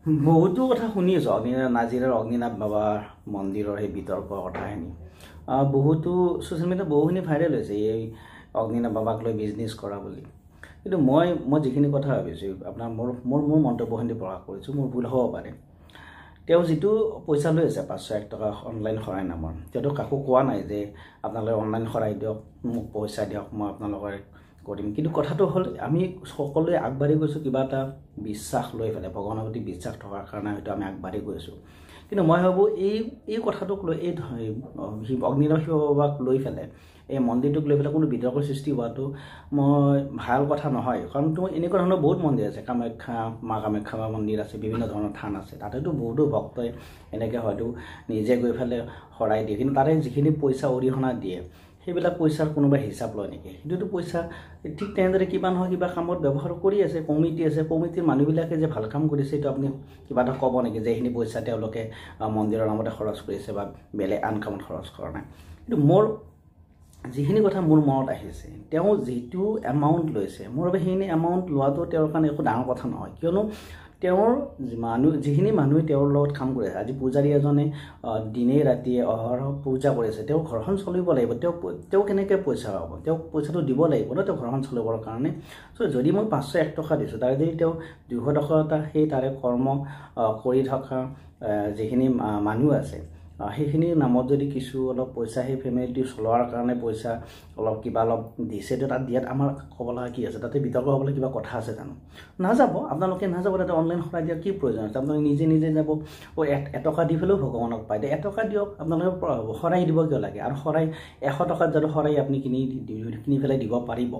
বহুতো কথা শুনি আছোঁ নাজিৰাৰ অগ্নিনাভ বাবাৰ মন্দিৰৰ সেই বিতৰ্কৰ কথাখিনি বহুতো ছ'চিয়েল মিডিয়াত বহুখিনি ভাইৰেল হৈছে, এই অগ্নিনাভ বাবাক লৈ বিজনেছ কৰা বুলি। কিন্তু মই মই যিখিনি কথা ভাবিছোঁ, আপোনাৰ মোৰ মোৰ মোৰ মন্তব্যখিনি প্ৰকাশ কৰিছোঁ, মোৰ ভুল হ'ব পাৰে। তেওঁ যিটো পইচা লৈ আছে 501 টকা অনলাইন শৰাই নামৰ, তেওঁতো কাকো কোৱা নাই যে আপোনালোকে অনলাইন শৰাই দিয়ক, মোক পইচা দিয়ক, মই আপোনালোকৰ কৰিম। কিন্তু কথাটো হ'ল, আমি সকলোৱে আগবাঢ়ি গৈছোঁ কিবা এটা বিশ্বাস লৈ পেলাই, ভগৱানৰ প্ৰতি বিশ্বাস থকাৰ কাৰণে হয়তো আমি আগবাঢ়ি গৈছোঁ। কিন্তু মই ভাবোঁ এই কথাটোক লৈ, এই অগ্নিনাভ শিৱ বাবাক লৈ পেলাই, এই মন্দিৰটোক লৈ পেলাই কোনো বিতৰ্কৰ সৃষ্টি হোৱাটো মই ভাল কথা নহয়। কাৰণ তো এনেকুৱা ধৰণৰ বহুত মন্দিৰ আছে, কামাখ্যা, মা কামাখ্যা মন্দিৰ আছে, বিভিন্ন ধৰণৰ থান আছে, তাতেতো বহুতো ভক্তই এনেকৈ হয়তো নিজে গৈ পেলাই শৰাই দিয়ে। কিন্তু তাৰে যিখিনি পইচা অৰিহণা দিয়ে, সেইবিলাক পইচাৰ কোনোবাই হিচাপ লয় নেকি? সেইটোতো পইচা ঠিক তেনেদৰে কিবা নহয় কিবা কামত ব্যৱহাৰ কৰি আছে। কমিটি আছে, কমিটিৰ মানুহবিলাকে যে ভাল কাম কৰিছে, এইটো আপুনি কিবা এটা ক'ব নেকি যে এইখিনি পইচা তেওঁলোকে মন্দিৰৰ নামতে খৰচ কৰিছে বা বেলেগ আন কামত খৰচ কৰা নাই? কিন্তু মোৰ যিখিনি কথা মোৰ মনত আহিছে, তেওঁ যিটো এমাউণ্ট লৈছে, মোৰ বাবে সেইখিনি এমাউণ্ট লোৱাটো তেওঁৰ কাৰণে একো ডাঙৰ কথা নহয়। কিয়নো তেওঁৰ মানুহ, যিখিনি মানুহে তেওঁৰ লগত কাম কৰি আছে, আজি পূজাৰী এজনে দিনে ৰাতিয়ে অহৰহ পূজা কৰি আছে, তেওঁ ঘৰখন চলিব লাগিব, তেওঁ কেনেকৈ পইচা পাব? তেওঁক পইচাটো দিব লাগিব ন তেওঁ ঘৰখন চলিবৰ কাৰণে। চ' যদি মই 501 টকা দিছোঁ, তাৰে যদি তেওঁ 200 টকা এটা সেই তাৰে কৰ্ম কৰি থকা যিখিনি মানুহ আছে, সেইখিনিৰ নামত যদি কিছু অলপ পইচা সেই ফেমিলিটো চলোৱাৰ কাৰণে পইচা অলপ কিবা অলপ দিছে, তো তাত দিয়াত আমাৰ ক'ব লগা কি আছে? তাতে বিতৰ্ক হ'বলৈ কিবা কথা আছে জানো? নাযাব, আপোনালোকে নাযাব। তাতে অনলাইন শৰাই দিয়াৰ কি প্ৰয়োজন আছে? আপোনালোকে নিজে নিজে যাব। এটকা দি পেলাইও ভগৱানক পায়, এটকা দিয়ক, আপোনালোকে শৰাই দিব কিয় লাগে? আৰু শৰাই 100 টকাত জানো শৰাই আপুনি কিনি কিনি পেলাই দিব পাৰিব?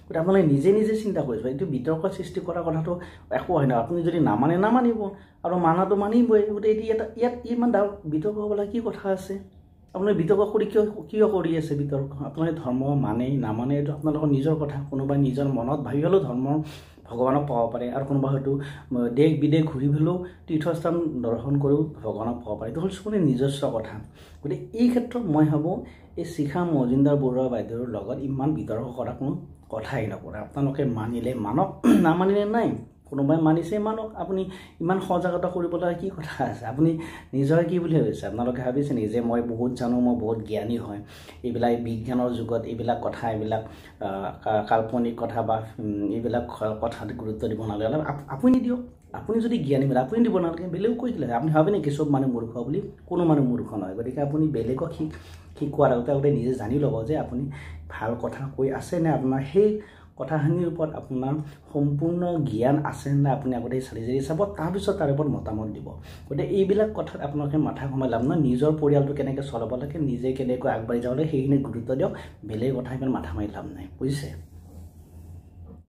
গতিকে আপোনালোকে নিজে নিজে চিন্তা কৰিছে। এইটো বিতৰ্ক সৃষ্টি কৰাৰ কথাটো একো হয় নহয়। আপুনি যদি নামানে নামানিব, আৰু মানাটো মানিবই। গতিকে এতিয়া ইয়াত ইমান ডাঙৰ বিতৰ্ক হ'বলৈ কি কথা আছে? আপোনালোকে বিতৰ্ক কৰি কিয় কিয় কৰি আছে বিতৰ্ক? আপোনালোকে ধৰ্ম মানে নামানে এইটো আপোনালোকৰ নিজৰ কথা। কোনোবাই নিজৰ মনত ভাবি হ'লেও ধৰ্ম ভগৱানক পাব পাৰে, আৰু কোনোবা হয়তো দেশ বিদেশ ঘূৰি পেলাইও তীৰ্থস্থান দৰ্শন কৰিও ভগৱানক পাব পাৰে। এইটো হ'ল চবৰে নিজস্ব কথা। গতিকে এই ক্ষেত্ৰত মই ভাবোঁ এই শিখা মজুমদাৰ বৰুৱা বাইদেউৰ লগত ইমান বিতৰ্ক কৰা কোনো কথাই নপৰে। আপোনালোকে মানিলে মানক, নামানিলে নাই। কোনোবাই মানিছে মানক। আপুনি ইমান সজাগতা কৰিব লগা কি কথা আছে? আপুনি নিজৰ কি বুলি ভাবিছে? আপোনালোকে ভাবিছে নেকি যে মই বহুত জানো, মই বহুত জ্ঞানী হয়, এইবিলাক বিজ্ঞানৰ যুগত এইবিলাক কথা, এইবিলাক কাল্পনিক কথা বা এইবিলাক কথাত গুৰুত্ব দিব নালাগে। অলপ আপুনি দিয়ক। আপুনি যদি জ্ঞানী মানে আপুনি দিব নালাগে, বেলেগক কৈ দিলে। আপুনি ভাবে নেকি চব মানুহ মূৰ্খ বুলি? কোনো মানুহ মূৰ্খ নহয়। গতিকে আপুনি বেলেগক শিকোৱাৰ আগতে আগতে নিজে জানি ল'ব যে আপুনি ভাল কথা কৈ আছে নে, আপোনাৰ সেই কথাখিনিৰ ওপৰত আপোনাৰ সম্পূৰ্ণ জ্ঞান আছে নে, আপুনি আগতে চালি জাৰি চাব, তাৰপিছত তাৰ ওপৰত মতামত দিব। গতিকে এইবিলাক কথাত আপোনালোকে মাথা ঘমাই লাভ নাই। নিজৰ পৰিয়ালটো কেনেকৈ চলাব লাগে, নিজে কেনেকৈ আগবাঢ়ি যাব লাগে, সেইখিনিত গুৰুত্ব দিয়ক। বেলেগ কথা ইমান মাথা মাৰি লাভ নাই, বুজিছে?